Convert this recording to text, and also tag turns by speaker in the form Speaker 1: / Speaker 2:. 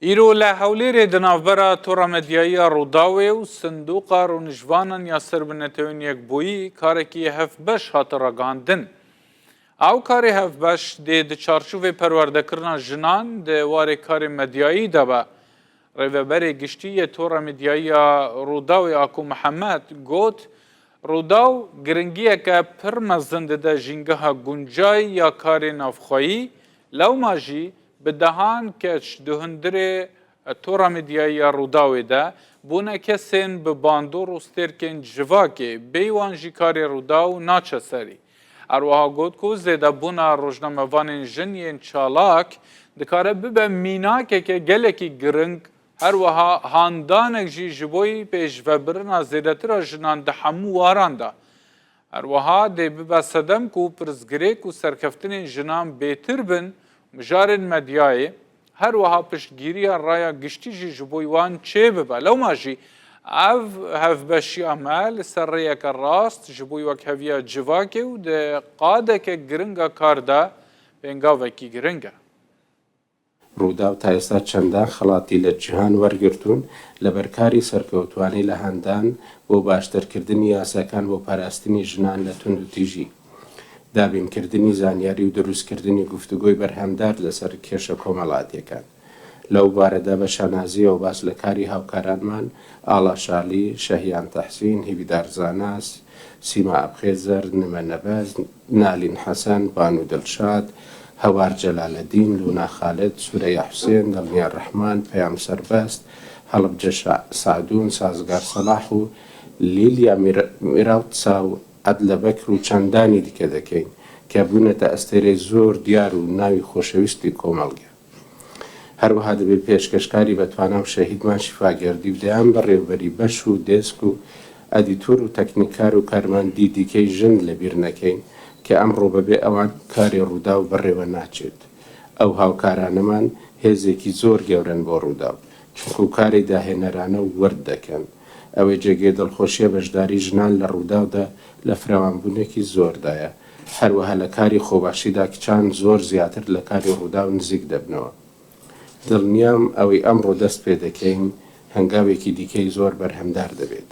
Speaker 1: Îro li Hewlêrê di navbera Tora Medyayî ya Rûdawê û Sindoqa Rûniştvanan ya ser bi Neteweyên Yekbûyî karekî hevbeş hate ragihandin. Ew karê hevbeş dê di çarçovê perwerdekirina jinan di warê karê medyayî de be. Rêveberê Giştî yê Tora Medyayî ya Rûdawê Ako Mihemed got, Rûdaw giringiyeke pir mezin dide jîngeha guncayî ya karê navxweyî, lewma jî Bi dehan keç di hundirê Tora Medyayî ya Rûdawê de bûne kesên bi bandor û stêrkên civakê, bêyî wan jî karê Rûdaw naçe serî. Herwiha got ku zêdebûna rojnamevanên jin yên çalak dikare bibe mînakeke gelekî giring, herwiha handanek jî ji bo pêşvebirina zêdetira jinan di hemû waran de. Her wiha dê bibe sedem ku pirsgirêk û serkeftinên jinan bêtir bin mijarên medyayê, her wiha piştgîriya raya giştî jî ji bo wan çêbibe. Lewma jî ev hevbeşiya me li ser rêyeke rast ji bo wekheviya civakê û di qadeke giring a kar de pêngavekî giring e.
Speaker 2: ڕووداو تا ئێستا چەندان خەڵاتی لە جیهان وەرگرتوون لەبەر کاری سەرکەوتووانەی لە هاندان بۆ باشترکردنی یاساکان بۆ پاراستنی ژنان لە توندوتیژی، دابینکردنی زانیاری و دروستکردنی گفتوگۆی بەرهەمدار لەسەر کێشە کۆمەڵاتییەکان. لەو بارەدا بە شانازییەوە باس لە کاری هاوکارانمان ئاڵا شالی، شەهیان تەحسین، هیویدار زانا، سیما ئەبخێزەر، نمە نەبەز، نالین حەسەن، بانو دڵشاد، هەوار جەلالەدین، لونا خالد، سورەیا حوسێن، دڵنیا رەحمان، پەیام سەربەست، هەڵەبجە سەعدون، سازگار سەڵاح و لیلیا میراوتسا و عەدلە بەکر و چەندانی دیکە دەکەین کە بوونەتە ئەستێرەی زۆر دیار و ناوی خۆشەویستی کۆمەڵگە. هەروەها دەبێت پێشکەشکاری بەتوانا و شەهیدمان شیفا گەردی و دەیان بەڕێوەبەری بەش و دێسک و ئەدیتۆر و تەکنیککار و کارمەندی دیکەی ژن لەبیر نەکەین کە ئەمڕۆ بەبێ ئەوان کاری ڕووداو بەڕێوە ناچێت. ئەو هاوکارانەمان هێزێکی زۆر گەورەن بۆ ڕووداو، چونکو کاری داهێنەرانە و ورد دەکەن. ئەوەی جێگەی دڵخۆشیە بەشداری ژنان لە ڕووداودا لە فراوانبوونێکی زۆردایە. هەروەها لە کاری خۆبەخشیدا کچان زۆر زیاتر لە کاری ڕووداو نزیک دەبنەوە. دڵنیام ئەوەی ئەمڕۆ دەست پێدەکەین هەنگاوێکی دیکەی زۆر بەرهەمدار دەبێت.